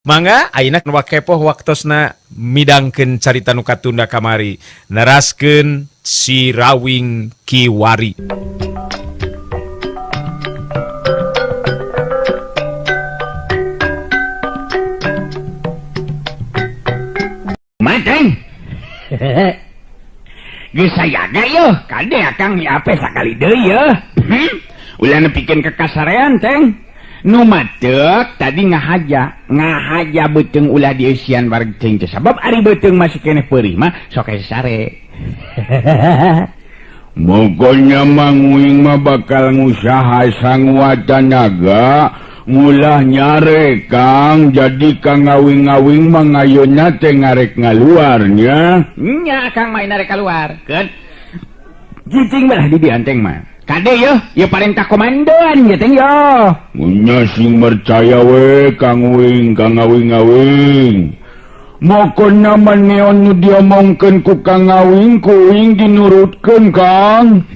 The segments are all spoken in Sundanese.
Mangga ayeuna nu kepoh waktosna midangkeun carita nu katunda kamari, neraskeun Si Rawing Kiwari. Mateng. Geus sayaga yeuh, kade Akang ape sakali deui yeuh. Ulah nepikeun ka kasarean teng. Nu matek tadi ngahaja, ngahaja beuteung ulah dieusian wareg teuing teh sabab ari beuteung masih keneh peurih mah sok hese sare. Pokoknya manguing mah bakal ngusaha sanguat tanaga ngulah nyare Kang, jadi Kang ngawing-ngawing mah ngayuna teh ngarek ngaluarnya. Nya Kang mah narek keluar. Keun. Cicing belah di dianteng mah. Kade yeuh, ieu parentah komandoan ye teh yo. Nya sing percaya we Kang Wing, Kang ngawing-ngawing. Mokona mah neon nu diomongkeun ku Kang Ngawing kuing dinurutkeun Kang.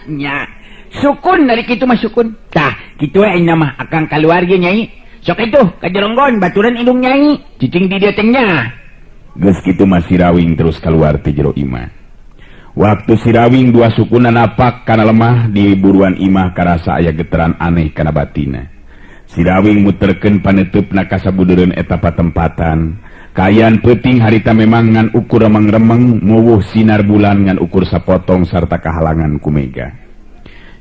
Nya. Sukun dari kitu mah sukun. Tah, kitu we ayeuna mah Akang kaluar ge Nyai. Sok itu ka jeronggon baturan indung Nyai. Cicing di dieu teh nya. Geus kitu mah Si Rawing terus kaluar ti jero imah. Waktu Si Rawing dua sukuna napak kana lemah di buruan imah karasa aya geteran aneh kana batina. Si Rawing muterkeun paneuteup ka sabudeureun eta patempatan. Kaayaan peuting harita memang ngan ukur remeng-remeng muwuh sinar bulan ngan ukur sapotong sarta kahalangan ku mega.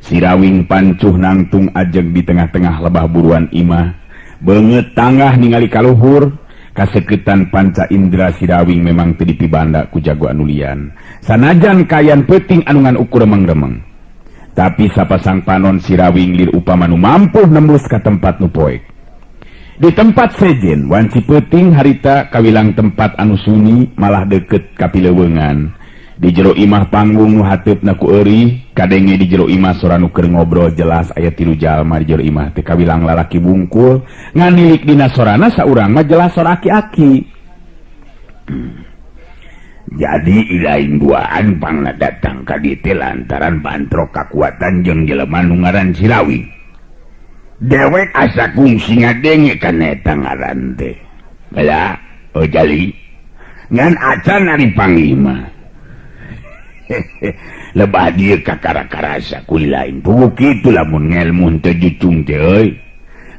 Si Rawing pancuh nangtung ajeg di tengah-tengah lebah buruan imah. Beungeut tangah ningali kaluhur, kaseketan panca indera Si Rawing memang teu dipibanda ku jago anu lian. Sanajan kaayaan peuting anu ngan ukur remeng-remeng. Tapi sapasang panon Si Rawing lir upama nu mampu nembus ka tempat nu poek. Di tempat sejen wanci peuting harita kawilang tempat anu sunyi malah deket ka pileuweungan. Di jero imah panggung nu hateupna ku eurih, kadenge di jero imah sora nu keur ngobrol jelas aya tilu jalma di jero imah teh kawilang lalaki bungkul, nganilik dina sorana saurang mah jelas sora aki-aki. Jadi ilaing duaan pangna datang ka dieu teh lantaran bantrok kakuatan jeung jelema nu ngaran Si Rawing. Dewek asa kungsi ngadenge kana eta ngaran teh. Bala, oh jali. Ngan acan ari panggih mah. Lebah dieu kakara-karasa ku lain. Puguh kitu lamun ngelmu teu jucung teh euy.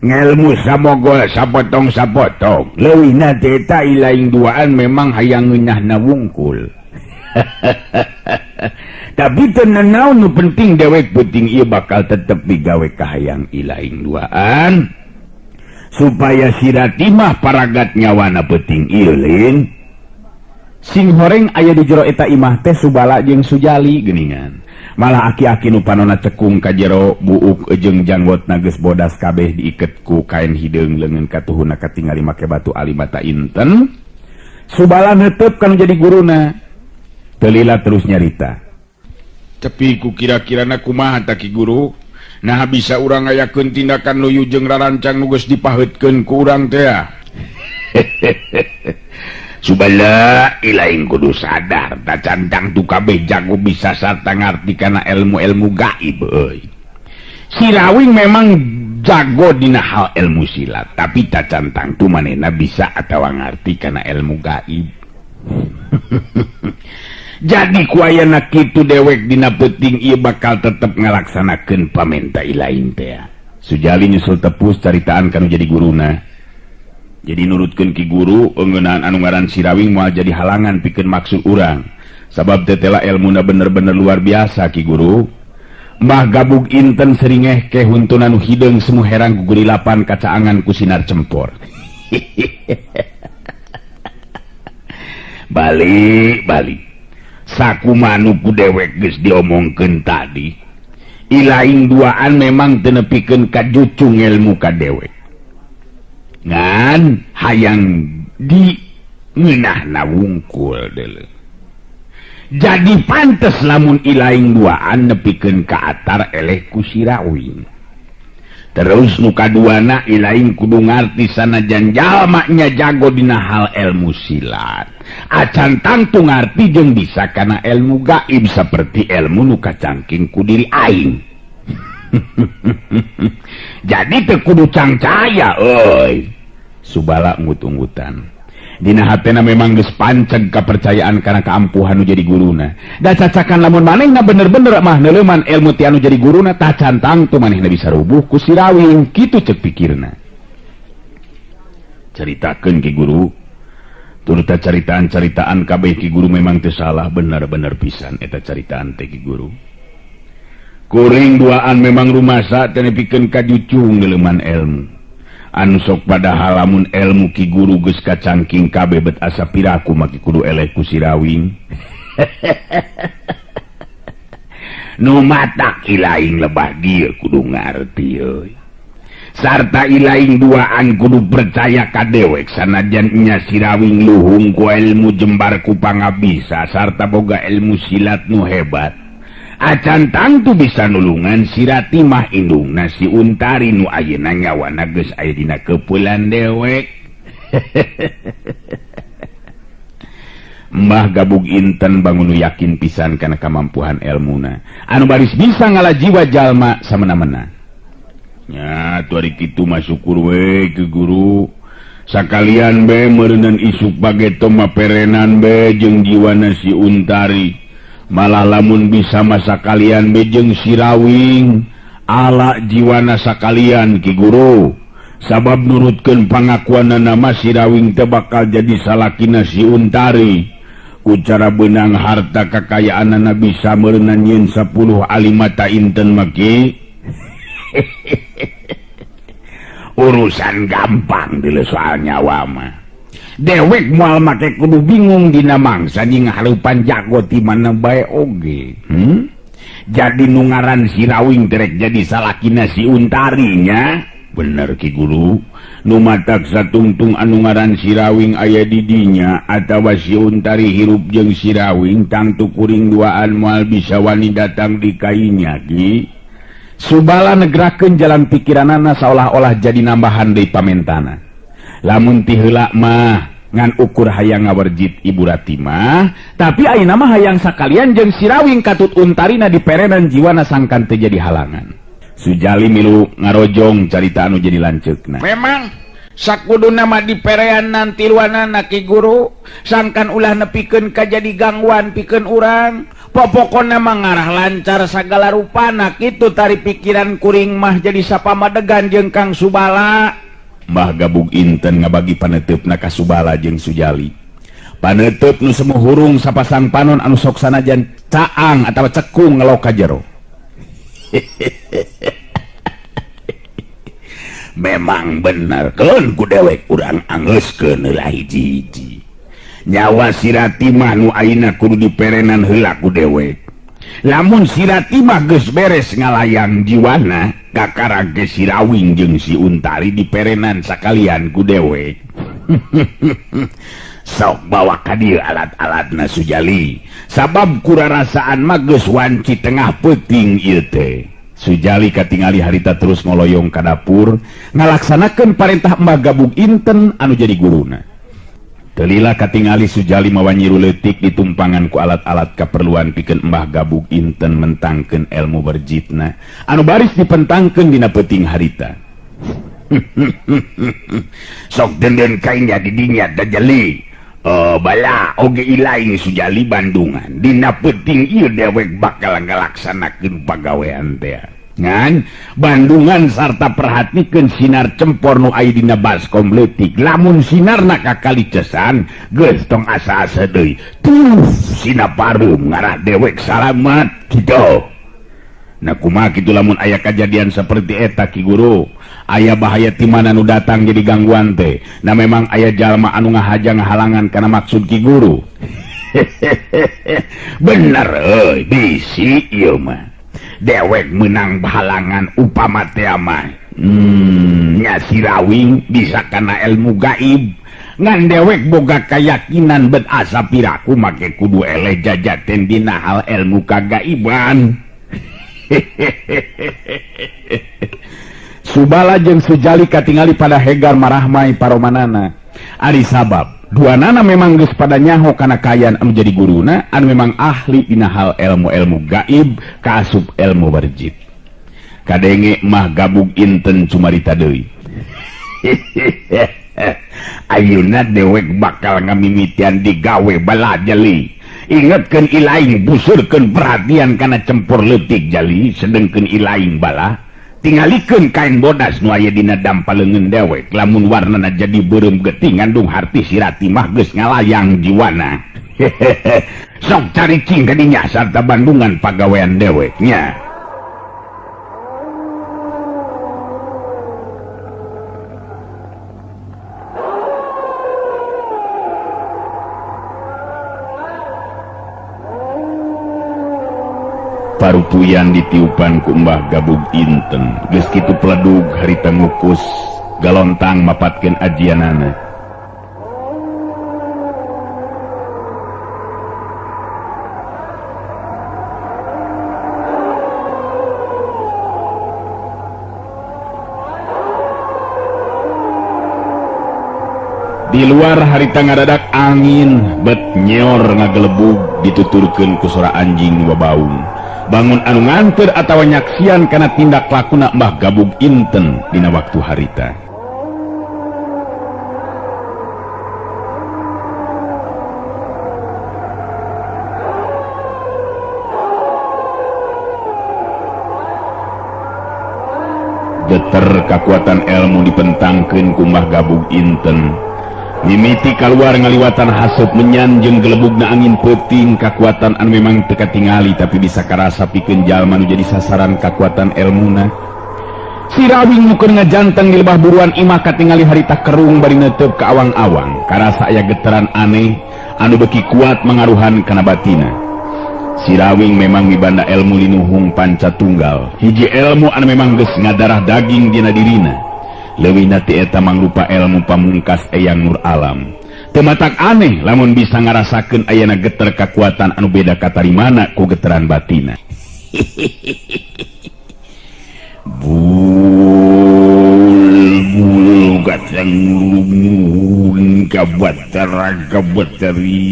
Ngelmu samogol sapotong-sapotong. Leuwihna teh eta ilaing duaan memang hayang ngeunahna wungkul. Tapi teu nanaon nu penting dewek penting ieu bakal tetep digawe kahayang ilaing duaan supaya si Ratimah paragat nyawana penting ieu lin. Sing horeng aya di jero eta imah teh Subala jeung Sujali geuningan. Malah aki-aki nu panona cekung ka jero buuk jeung janggotna geus bodas kabeh diiket ku kain hideung leungeun katuhuna katingali make batu ali mata inten. Subala netep kanu jadi guruna. Teu lila terus nyarita. Tapi ku kira-kirana kumaha ta Ki Guru? Nah bisa urang ngayakeun tindakan luyu jeung rarancang nu geus dipaheutkeun ku urang teh. Subala ilaing kudu sadar ta cantang tu kabeh jago bisa sarta ngarti kana ilmu-ilmu gaib euy. Si Rawing memang jago dina hal ilmu silat, tapi ta cantang tu manehna bisa atawa ngarti kana ilmu gaib. Jadi ku ayana kitu dewek dina peuting ieu bakal tetep ngalaksanakeun pamenta ilaing teh. Sujali nyusul tepus caritaan kanu jadi guruna. Jadi nurutkeun ki guru ngeunaan anu ngaran Si Rawing moal jadi halangan pikeun maksud urang. Sabab tetela elmuna bener-bener luar biasa ki guru. Mbah gabug inten seringeh ke huntuna nu hideung semu herang gugurilapan kacaangan ku sinar cempor. Balik balik. Sakumaha nu ku dewek geus diomongkeun tadi. Ilaing duaan memang teu nepikeun ka jucung ilmu ka dewek. Ngan hayang di ngeunahna wungkul deuleu. Jadi pantes lamun ilaing duaan nepikeun ka atar eleh ku Si Rawing. Terus nu kaduana ilaing kudu ngarti sanajan jalma nya jago dina hal ilmu silat. Acan tangtu ngarti jeung bisa kana ilmu gaib seperti ilmu nu kacangking ku diri aing. Jadi teu kudu cangcaya euy. Subala ngut-unggutan. Dina hatena memang geus panceg kapercayaan kana kaampuhan nu jadi guruna. Da cacakan lamun manehna bener-bener mah neuleuman ilmu ti anu jadi guruna tacan tangtu manehna bisa rubuh ku si Rawing, kitu cek pikirna. Caritakeun Ki Guru. Turta caritaan-caritaan kabeh Ki Guru memang teu salah, bener-bener pisan eta caritaan teh Ki Guru. Kuring duaan memang rumasa teh nepikeun ka jucung neuleuman ilmu. Anu sok padahal lamun ilmu Ki Guru geus kacangking kabeh bet asa piraku maki kudu eleh ku si Rawing. Nu matak ilaing lebah dieu kudu ngarti euy. Sarta ilaing duaan kudu percaya ka dewek sanajan nya si Rawing luhung ku ilmu jembar ku pangabisa sarta boga ilmu silat nu hebat. Acan tangtu bisa nulungan si Ratimah indungna si Untari nu ayeuna nyawana geus aya dina keupulan dewek. Mbah Gabug Inten bangun nu yakin pisan kana kamampuhan elmuna. Anu baris bisa ngalajiwa jalma samena-mena. Nya atuh ari kitu mah syukur we ke guru. Sakalian be meureunan isuk bageto mah perenan be jeung jiwana si Untari. Malah lamun bisa mah sakalian be jeung si Rawing ala jiwana sakalian Ki Guru. Sabab nurutkeun pangakuanana mah si Rawing teh bakal jadi salakina si Untari. Ku cara beunang harta kakayaanana bisa meureunan nyeun 10 alimata inten mah Ki. Urusan gampang deuleu soal nyawa mah. Dewek moal make kudu bingung dina mangsa jeung harupan jago ti mana bae oge. Jadi nu ngaran si Rawing terek jadi salakina si Untari nya. Bener Ki Guru. Nu matak satungtung anu ngaran si Rawing aya di dinya atawa si Untari hirup jeung si Rawing tangtu kuring duaan moal bisa wani datang di kainya Ki. Subala negrakeun jalan pikiranana saolah-olah jadi nambahan deui pamentana. Lamun ti heula mah ngan ukur hayang ngawerjit Ibu Ratimah, tapi ayeuna mah hayang sakalian jeung si Rawing katut Untarina diperenan jiwana sangkan teu jadi halangan. Sujali milu ngarojong carita anu jadi lanceukna. Memang sakuduna mah diperean nanti luanana Ki Guru, sangkan ulah nepikeun ka jadi gangguan pikeun urang. Popokona mah ngarah lancar sagala rupana kitu tari pikiran kuring mah jadi sapamadegan jeung Kang Subala. Mbah Gabug Inten ngabagi paneuteup na ka Subala jeung Sujali. Paneuteup nu semu hurung sapasang panon anu sok sanajan caang atawa cekung ngelok ka jero. Memang bener keun ku dewek urang angeuskeun heula hiji-hiji. Nyawa si Ratimah nu ayeuna kudu diperenan heula ku dewek. Lamun si Ratimah geus beres ngalayang jiwana, kakara ge si Rawing jeung si Untari diperenan sakalian ku dewek. Sok bawa ka dieu alat-alatna Sujali. Sabab kurarasaan mah geus wanci tengah peuting ieu teh. Sujali katingali harita terus ngoloyong ka dapur ngalaksanakeun parentah Mbah Gabug Inten anu jadi guruna. Telila katingali Sujali mawa nyiru leutik ditumpangan ku alat-alat kaperluan pikeun Mbah Gabug Inten mentangkeun ilmu berjitna anu baris dipentangkeun dina peuting harita. Sok denden kainnya di dinya dajeli. Bala oge ilaing Sujali Bandungan dina peuting ieu dewek bakal ngalaksanakeun pagawean teh. Ngan Bandungan sarta perhatikeun sinar cempor nu aya dina baskom leutik. Lamun sinarna kakali cesan geus tong asa-asa deui. Tuh sina pareum ngarah dewek salamat kitu. Nah kumaha kitu lamun aya kajadian seperti eta Ki Guru? Aya bahaya ti mana nu datang jadi gangguan teh. Nah memang aya jalma anu ngahaja ngahalangan kana maksud Ki Guru. Bener euy, bisi ieu mah. Dewek menang bahalangan upama teh mah. Nya si Rawing bisa kana ilmu gaib. Ngan dewek boga keyakinan bet asa piraku make kudu eleh jajaten dina hal ilmu kagaiban. Subala jeung Sujali katingali pada hegar marahmai paromanana. Ari sabab duanana memang geus pada nyaho kana kaayaan anu jadi guruna anu memang ahli dina hal ilmu-ilmu gaib kaasup ilmu berjit. Kadenge mah Gabug Inten cumarita deui. Ayeuna dewek bakal ngamimitian digawe bala jali. Ingetkeun ilaing busurkeun perhatian kana cempur leutik jali sedengkeun ilaing bala. Tingalikeun kain bodas nu aya dina dampa leungeun dewek lamun warnana jadi beureum getih ngandung harti sirati mah geus ngalayang jiwana. Sok caricing ka dinya sarta bandungan pagawean dewek nya. Parupuyan ditiupan ku Mbah Gabug Inten geus kitu peledug harita ngukus galontang mapatkeun ajianana. Di luar harita ngadadak angin bet nyeor ngagelebug dituturkeun ku sora anjing nu babaung. Bangun anu nganteur atawa nyaksian kana tindak lakuna Mbah Gabug Inten dina waktu harita. Geter kakuatan ilmu dipentangkeun ku Mbah Gabug Inten. Mimiti kaluar ngaliwatan haseup menyan jeung gelebugna angin peuting kakuatan anu memang teu katingali tapi bisa karasa pikeun jalma nu jadi sasaran kakuatan elmuna. Sirawing nu keur ngajanteng di lebah buruan imah katingali harita kerung bari neuteub ka awang-awang karasa aya getaran aneh anu beuki kuat mangaruhan kana batina. Sirawing memang mibanda elmu linuhung panca tunggal, hiji elmu anu memang geus ngadarah daging dina dirina. Leuwihna ti eta mangrupa elmu pamungkas Eyang Nur Alam. Teu matak aneh lamun bisa ngarasakeun ayana geter kakuatan anu beda katarimana ku geteran batina. Bul bul kacang lumun kabatara kabatari.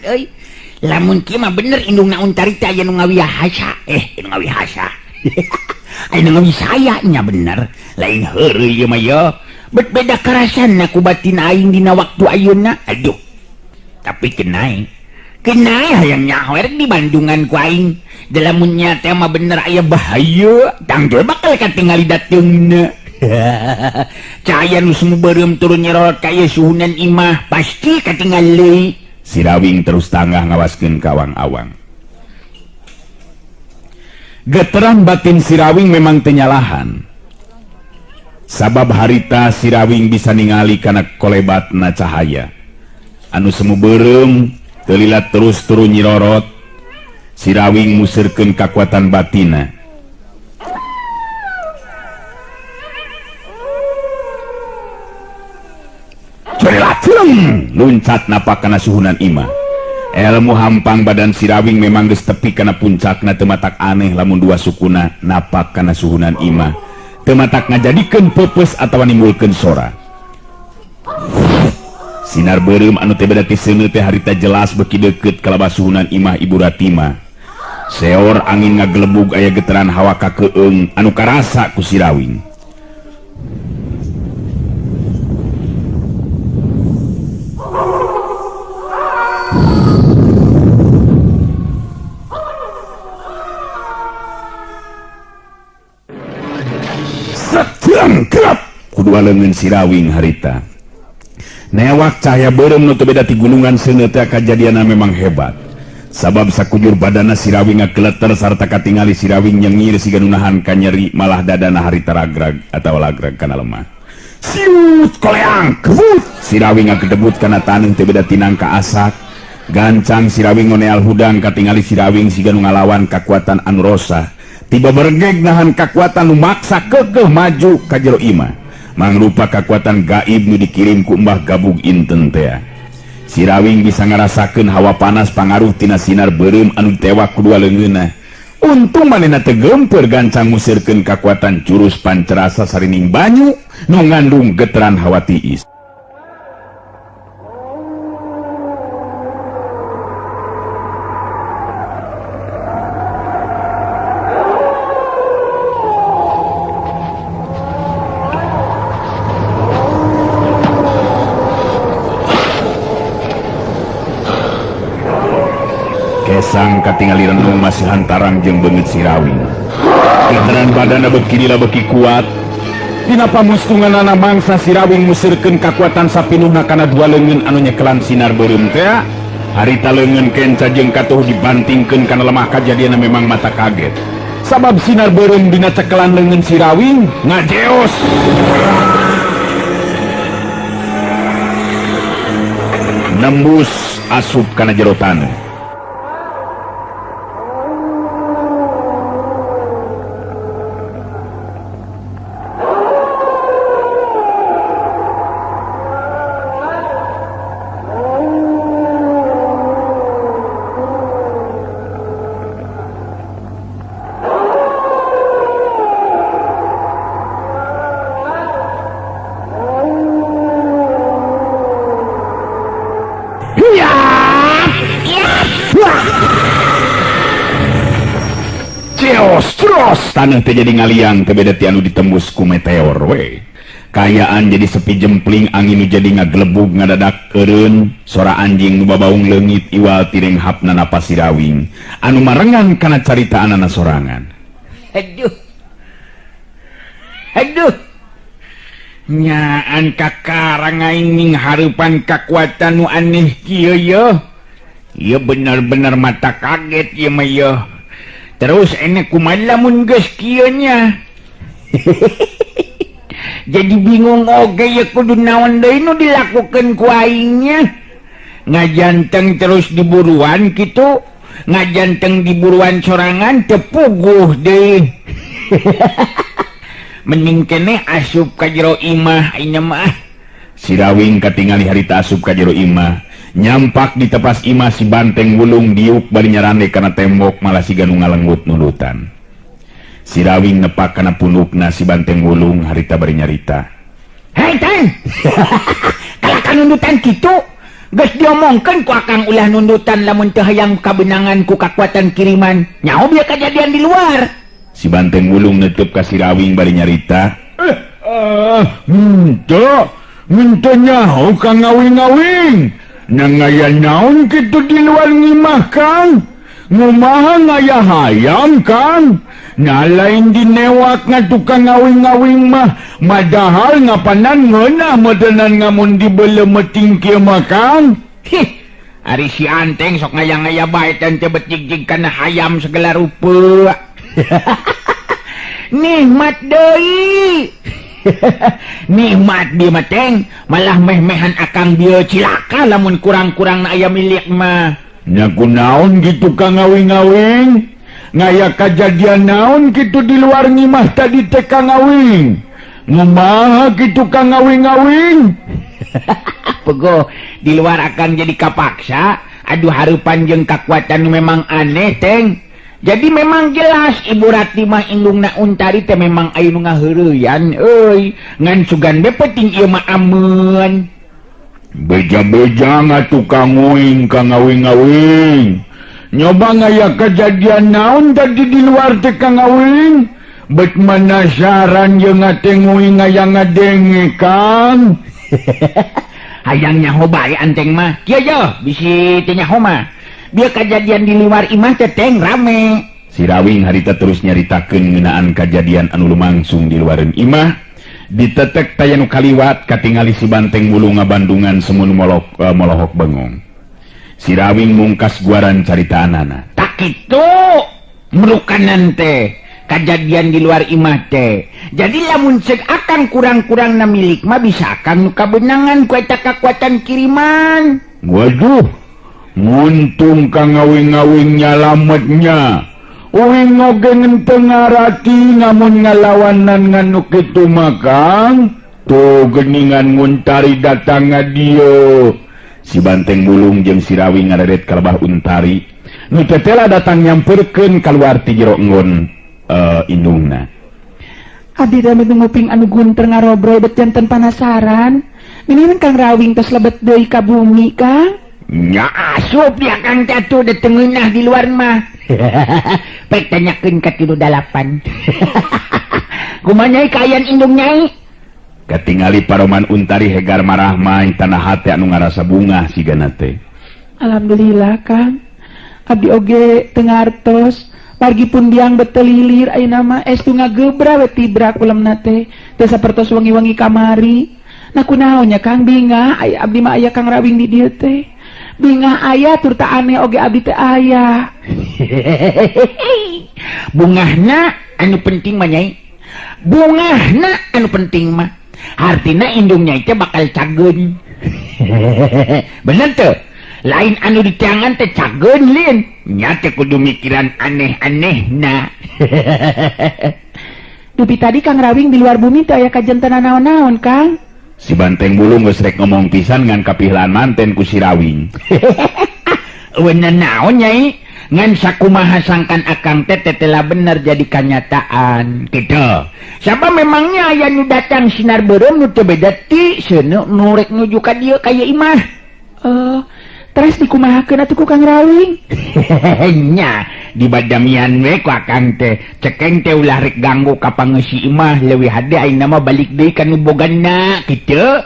Euy, lamun kieu mah bener indungna Untarita aya nu ngawihasa. Nu ngawihasa. Aya nu ngawisaya nya bener. Lain heureuy ieu mah ye. Bet beda karasanna ku batin aing dina waktu ayeuna. Aduh. Tapi kenae. Kenae hayang nyaho erek di Bandungan ku aing. Da lamun nya teh mah bener aya bahaya, tangtu bakal katingali dateungna. Cahaya nu semu beureum turun nyerot ka ieu suhunan imah pasti katingali. Sirawing terus tanggah ngawaskeun ka awang-awang. Geteran batin Sirawing memang teu nyalahan. Sabab harita Sirawing bisa ningali kana kolebatna cahaya. Anu semu beureum teu lila terus turun nyirorot. Sirawing museurkeun kakuatan batina. Luncat napak kana suhunan imah. Elmu hampang badan Sirawing memang geus tepi kana puncakna teu matak aneh lamun dua sukuna napak kana suhunan imah. Teu matak ngajadikeun peupeus atawa nimbulkeun sora. Sinar beureum anu teu beda ti seuneu teh harita jelas beuki deukeut ka suhunan imah Ibu Ratima. Seor angin ngagelebug aya getaran hawa kakeung anu karasa ku Sirawing. Kudua leungeun Sirawing harita. Newak cahaya beureum nu teu beda ti gunungan seuneu teh kajadianna memang hebat. Sabab sakujur badana Sirawing ngageleter sarta katingali Sirawing nyengir siga nu nahan kanyeri malah dadana harita ragrag atawa lagrag kana lemah. Siut koleang kebut Sirawing ngagedebut kana taneuh teu beda tinang ka asak. Gancang Sirawing ngoneal hudang katingali Sirawing siga nu ngalawan kakuatan anu rosa. Tiba bergeg nahan kakuatan nu maksa kekeh maju ka jero imah. Mangrupa kakuatan gaib nu dikirim ku Mbah Gabug Inten teh. Sirawing bisa ngarasakeun hawa panas pangaruh tina sinar beureum anu ditewak ku dua leungeunna. Untung manehna teu geumpeur gancang ngusirkeun kakuatan jurus pancerasa sarining banyu nu ngandung geteran hawa tiis. Kesang katingali renung masih hantarang jeung beungeut Sirawing. Getaran badanna beuki lila beuki kuat. Dina pamustunganana mangsa Sirawing museurkeun kakuatan sapinuhna kana dua leungeun anu nyekelan sinar beureum teh. Harita leungeun kenca jeung katuh dibantingkeun kana lemah kajadianna memang mata kaget. Sabab sinar beureum dina cekelan leungeun Sirawing ngajeos. Nembus asup kana jero taneuh. Terus tanah teh jadi ngaliang teh beda ti anu ditembus ku meteor we. Kayaan jadi sepi jempling, angin nu jadi ngagelebug ngadadak eureun, sora anjing nu babaung leungit iwal tireng hapna napas Sirawing anu marengan kana caritaanana sorangan. Aduh. Aduh. Nyaan kakarang aing ning hareupan kakuatan nu aneh kieu yeuh. Ieu bener-bener mata kaget ieu mah yeuh. Terus enek kumaha lamun geus kieu nya. Jadi bingung oge ya kudu naon deui nu dilakukeun ku aing nya. Ngajanteng terus diburuan kitu, ngajanteng diburuan sorangan teu puguh deui. Mending keneh asup ka jero imah aing mah. Sirawing katingali harita asup ka jero imah. Nyampak di tepas imah si banteng wulung diuk bari nyarande kana tembok malah siga nu ngalenggut nulutan. Sirawing nepak kana punukna si banteng wulung harita bari nyarita. Hei tang. Kalahkan nundutan kitu. Geus diomongkeun ku akang ulah nundutan lamun teu hayang kabenangan ku kakuatan kiriman. Nyaho bieu kajadian di luar. Si banteng wulung neuteub ka Sirawing bari nyarita. Henteu nyaho ka ngawing-ngawing. Nang ngaya naon kitu di luar ngimah Kang? Ngumaha ngaya hayam Kang? Nah lain dinewak ngatukang ngawing-ngawing mah, madahal ngapanan ngeunah medenan ngamun dibelem meting kieu mah Kang. Hih, ari si anteng sok ngaya-ngaya bae teh teu betig-jig kana hayam segala rupa. Nikmat deui. Nikmat bieu mah teng, malah meh-mehan akang bieu cilaka lamun kurang-kurang na aya milik mah. Nya kunaon kitu Kang ngawing-ngawing? Ngaya kajadian naon kitu di luar ngimah tadi teh Kang ngawing? Ngumaha kitu Kang ngawing-ngawing? Pego di luar akan jadi kapaksa. Aduh hareupan jeung kakuatan memang aneh teng. Jadi memang jelas Ibu Rati mah indungna Untari teh memang aya nu ngaheureyan euy. Ngan sugan be penting ieu mah ameun. Beja-beja ngatuh Kang Ngawing Kang ngawing-ngawing. Nyoba ngaya kejadian naon tadi di luar teh Kang Ngawing? Bet manasaran jeung ngatenguing ngaya ngadenge Kang. Hayang nyaho bae anteng mah. Kieu yo bisi teu nyaho mah. Bieu kajadian di luar imah teh teng rame. Sirawing harita terus nyaritakeun ngeunaan kajadian anu lumangsung di luareun imah. Ditetek taya nu kaliwat katingali si banteng wulung ngabandungan semun molohok bengong. Sirawing mungkas guaran caritaanana. Tak kitu merukanan teh kajadian di luar imah teh. Jadi lamun ceuk akang kurang-kurang na milik mah bisa akang nu kabenangan ku eta kakuatan kiriman. Waduh, nguntung Kang ngawing-ngawing nyalametnya. Uing oge ngenteu ngarati ngamun ngalawanan nganu kitu mah Kang. Tuh geningan Nguntari datang ngadieu. Si banteng bulung jeung Sirawing ngareret ka lebah Untari. Nu tetela datang nyamperkeun kaluar ti jero enggon indungna. Abdi rame nguping anu gunter ngarobrol bet janten panasaran. Miniman Kang Rawing tos lebet deui ka bumi Kang. Nya asup dia Kang catu de tengeunah di luar mah. Pek tanyakeun ka 38. Kumaha nyai kaayaan indung nyai? Katingali paroman Untari hegar marahmai tanah hate anu ngarasa bungah sigana teh. Alhamdulillah Kang. Abdi oge teu ngartos. Pargi pun biang betelilir ayeuna mah estu ngagebra we tibrak ulemna teh. Teu sapertos wengi-wengi kamari. Nah kunaon nya Kang bingah aya abdi mah aya Kang Rawing di dieu teh. Bingah aya tur ta aneh oge abdi teh aya. Bungahna anu penting mah Nyai. Bungahna anu penting mah. Artina indung Nyai teh bakal cageun. Bener teu? Lain anu di tangan teh cageun lin. Nya teh kudu mikiran aneh-aneh na. Dupi tadi Kang Rawing di luar bumi teh aya kajantenan naon-naon Kang. Si Banteng Bulung geus rek ngomong pisan ngan kapihelaan manten ku si Rawing. Eueun naon Nyai? Ngan sakumaha sangkan akang teh tetela bener jadi kanyataan gitu. Sabab memangnya aya nu datang sinar beureum nu teu beda ti seuneu nu rek nuju ka dieu ka ieu imah. Terus dikumahakeun atuh ku Kang Rawing? Nya dibadamian we ku akang teh. Cekeng teh ulah rek ganggu ka pangeusi imah leuwih hade ayeuna mah balik deui ka nu bogana kitu.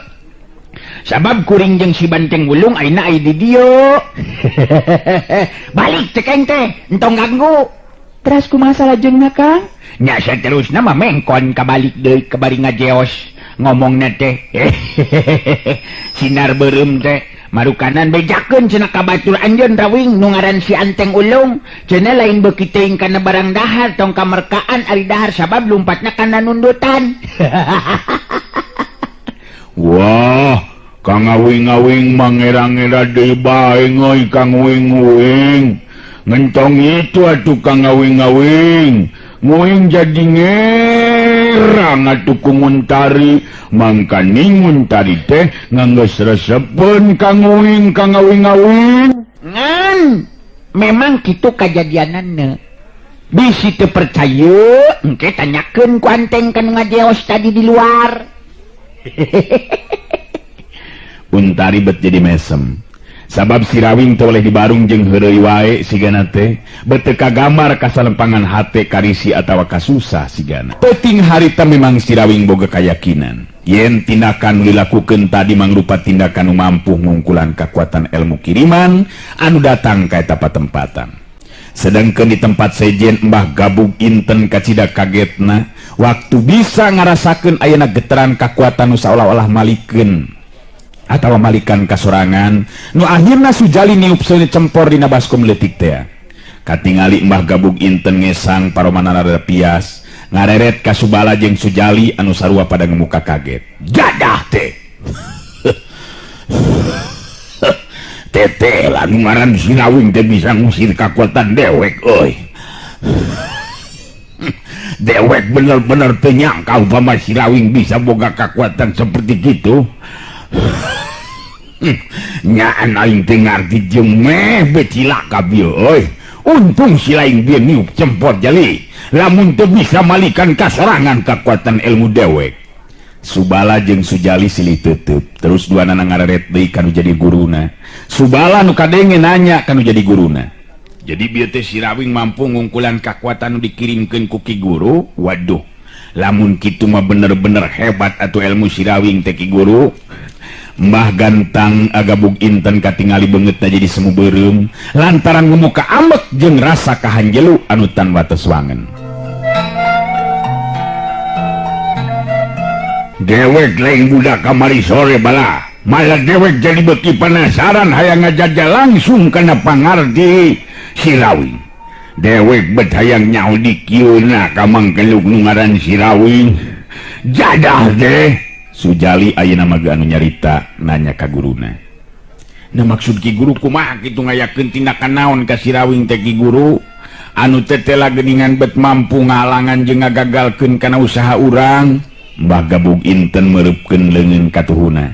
Sabab kuring jeung si Banteng Wulung ayeuna aya di dieu. Balik cekeng teh, entong ganggu. Terus kumaha salajengna Kang? Nya saterusna mah mengkon kabalik deui ka bari ngajeos ngomongna teh. Sinar beureum teh marukanan bejakeun cenah ka batur anjeun Rawing nu ngaran si Anteng Ulung. Cenah lain beuki teuing kana barang dahar tong kamerkaan ari dahar sabab lumpatna kana nundutan. Wah, Kang Awing-awing mangera-ngera deui bae euy Kang Wing-wing. Ngentong itu atuh Kang Awing-awing. Nguing jadi ngerang atuh ku Muntari. Mangkaning Muntari teh nganggeus resepeun Kang Wing, Kang Awing-awing. Ngan memang kitu kajadianana. Bisi teu percaya, engke tanyakeun ku Anteng ka nu ngajeos tadi di luar. Untari bet jadi mesem. Sabab si Rawing teu oleh dibarung jeung heureuy wae sigana teh, bet teu kagambar kasalempangan hate karisi atawa kasusah sigana. Peuting harita memang si Rawing boga kayakinan yen tindakan nu dilakukeun tadi mangrupa tindakan nu mampu ngungkulan kakuatan ilmu kiriman anu datang ka eta patempatan. Sedangkan di tempat sejen Mbah Gabug Inten kacida kagetna waktu bisa ngarasakeun ayeuna getaran kakuatan nu saolah-olah malikeun atawa malikan kasorangan nu akhirna Sujali niup seuneu cempor dina baskom leutik teh. Katingali Mbah Gabug Inten ngesang paromanana rada pias ngareret ka Subala jeung Sujali anu sarua pada ngemuka kaget. Jadah teh. Teteh lah nu ngaran si Rawing teh bisa ngusir kakuatan dewek euy. Dewek bener-bener teu nyangka upama si Rawing bisa boga kakuatan seperti kitu. Nyaan aing teu ngarti jeung meh be cilaka bieu euy. Untung si lain bieu niup cempot jali. Lamun teu bisa malikan kasorangan kakuatan ilmu dewek. Subala jeung Sujali silih teuteup. Terus dua nana ngareret deui kanu jadi guruna. Subala nu kadenge nanya kanu jadi guruna. Jadi bieu teh si Rawing mampu ngungkulan kakuatan nu dikirimkeun ku Ki Guru. Waduh, lamun kitu mah bener-bener hebat atuh ilmu si Rawing teh Ki Guru. Mbah Gantang agabug Inten katingali beungeutna jadi semu beureum lantaran ngumuka ambek jeung rasa kahanjelu anu tan wates wangen. Dewek lain budak kamari sore bala. Malah dewek jadi beki penasaran hayang ngajajah langsung kana pangarti si Rawing. Dewek bet hayang nyaho di kieuna ka mangkeluk nu ngaran si Rawing. Jadah teh. Sujali ayeuna mah anu nyarita nanya ka guruna. Nah maksud Ki Guru kumaha kitu ngayakeun tindakan naon ka si Rawing teh Ki Guru? Anu tetela geuningan bet mampu ngahalangan jeung ngagagalkeun kana usaha urang. Mbah Gabug Inten mereupkeun leungeun katuhuna.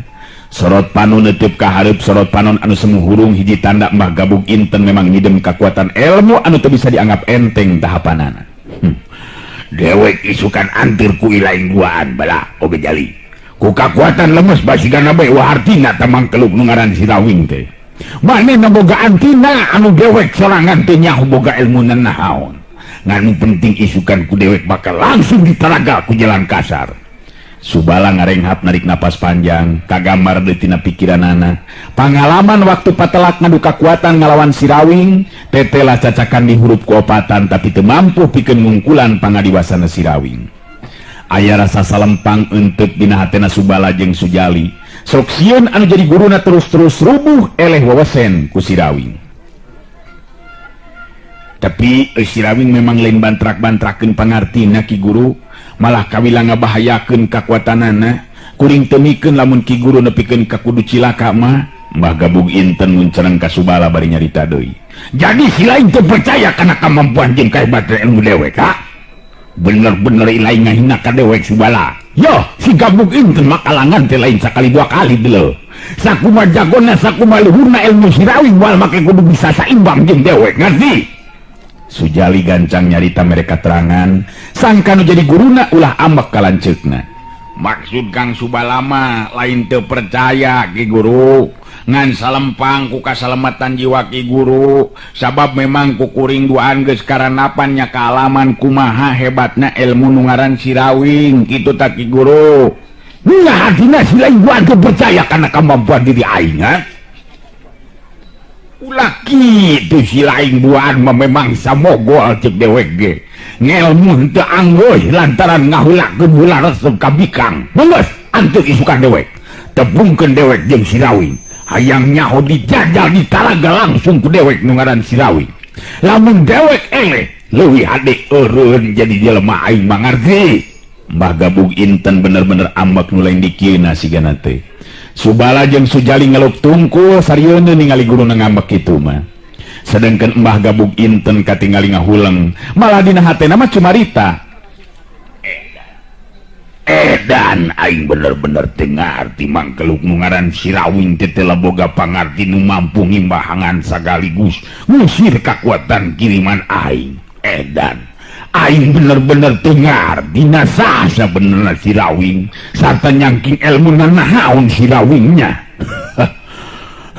Sorot panon neuteub ka hareup sorot panon anu semu hurung hiji tanda Mbah Gabug Inten memang ngidem kakuatan ilmu anu teu bisa dianggap enteng tahapanana. Dewek isukan antir ku ilaing duaan bala oge jali. Ku kakuatan lemes basigana bae wartina tamang keluk nu ngaran si Rawing teh. Manehna boga antina anu dewek sorangan teh nyaho boga ilmu nanaon. Ngan penting isukan ku dewek bakal langsung ditaraga ku jalan kasar. Subala ngarenghap narik napas panjang, kagambar deui tina pikiranana. Pangalaman waktu patelak ngadu kakuatan ngalawan Sirawing, tetela cacakan di hurup ku opatan tapi teu mampu pikeun ngungkulan pangadiwasana Sirawing. Aya rasa salempang entep dina hatena Subala jeung Sujali. Sok sieun anu jadi guruna terus-terus rubuh eleh wewesen ku Sirawing. Tapi Sirawing memang lain bantrak-bantrakeun pangartina, Ki Guru, malah kawila ngabahayakeun kakuatanana. Kuring teu mikeun lamun Ki Guru nepikeun ka kudu cilaka mah. Mbah Gabug Inten muncereng ka Subala bari nyarita deui. Jadi si lain teu percaya kana kemampuan jeung kahebatan ilmu dewek, ha? Bener-bener lain ngahina ka dewek, Subala. Yo, si Gabug Inten makalangan teh lain sakali dua kali dulu. Sakuma jagona, sakuma luhurna ilmu Sirawing, moal make kudu bisa saimbang jeung dewek, ngerti? Sujali gancang nyarita mere katerangan sangka nu jadi guruna ulah ambek kalanceukna. Maksud Kang Subalama lain teu percaya, Ki Guru, ngan salempang ku kasalamatan jiwa Ki Guru, sabab memang ku kuring duaan geus karanapan nya kaalaman kumaha hebatna ilmu nu ngaran Sirawing kitu tak, Ki Guru. Nah, hatina si lain duaan teu percaya kana kemampuan diri aing, ha? Ulah kitu, si lain duaan mah memang samogol cek dewek ge. Ngelmu henteu anggoy lantaran ngahulakeun heula resep ka bikang. Geus, anteuk isukan dewek. Tepungkeun dewek jeung Sirawing. Hayang nyaho dijajal ditaraga langsung ku dewek nu ngaran Sirawing. Lamun dewek eleh, leuwih hade eureun jadi jelema aing mangarti. Mbah Gabug Inten bener-bener ambek nu lain dikieuna sigana teh. Subala jeung Sujali ngelup tungkul sarieun ningali guruna ngambek kitu mah. Sedangkan Mbah Gabug Inten katingali ngahuleng, malah dina hatena mah cumarita. Edan, aing bener-bener teu ngarti mangkeluk nu ngaran Sirawing teh teu boga pangarti nu mampu ngimbahangan sagaligus ngusir kakuatan kiriman aing. Edan, aing bener-bener teu ngarti saha sabenerna Sirawing sarta nyangking ilmu naon Sirawingnya.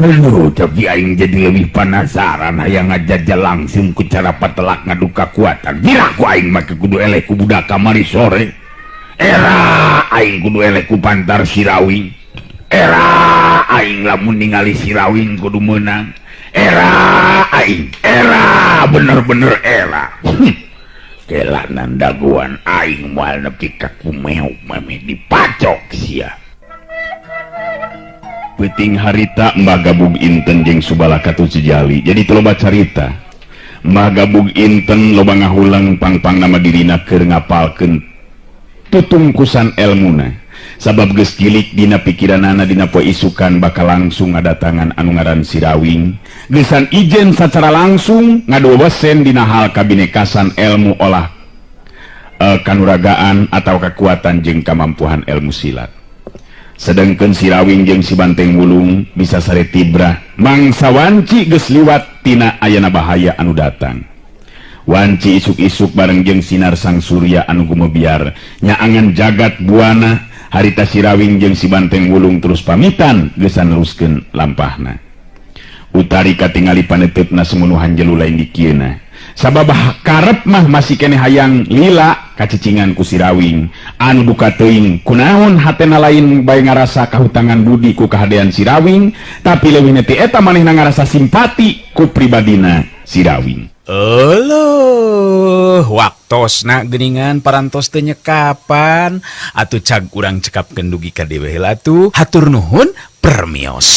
Aduh, tapi aing jadi lebih penasaran hayang ngajajal langsung ku cara patelak ngadu kakuatan. Gila ku aing make kudu eleh ku budak kamari sore. Era aing kudu eleh ku pantar Sirawing. Era aing lamun ningali Sirawing kudu menang. Era aing, era bener-bener era. Kelanan daguan aing moal nepi ka kumeuk memeh dipacok sia. Peuting harita Mbah Gabug Inten jeung Subala katut Sujali jadi teu loba carita. Mbah Gabug Inten loba ngahuleng pang-pang nama dirina keur ngapalkeun tutungkusan elmuna, sabab geus cilik dina pikiranana dina poe isukan bakal langsung ngadatangan anu ngaran Sirawing gesan ijen secara langsung ngaduwesen dina hal kabinekasan ilmu olah kanuragaan atau kekuatan jeung kamampuan ilmu silat. Sedangkan Sirawing jeung si Banteng Wulung bisa sare tibra mangsa wanci geus liwat tina ayana bahaya anu datang. Wanci isuk-isuk bareng jeung sinar sang surya anu gumebiar nyaangan jagat buana harita, Sirawing jeung si Banteng Wulung terus pamitan geus neruskeun lampahna. Utari katingali paneuteup semenuh hanjelu lain dikieuna, sabab karep mah masih kene hayang lila kacicingan ku Sirawing anu duka teuing kunaon hatena lain bae ngarasa kahutangan budi ku kahadean Sirawing, tapi leuwih ti eta manehna ngarasa simpati ku pribadina Sirawing. Euleuh, waktosna geuningan parantos teu nyekapan atuh, cag urang cekapkeun dugi ka dieu heula atuh. Hatur nuhun, permios.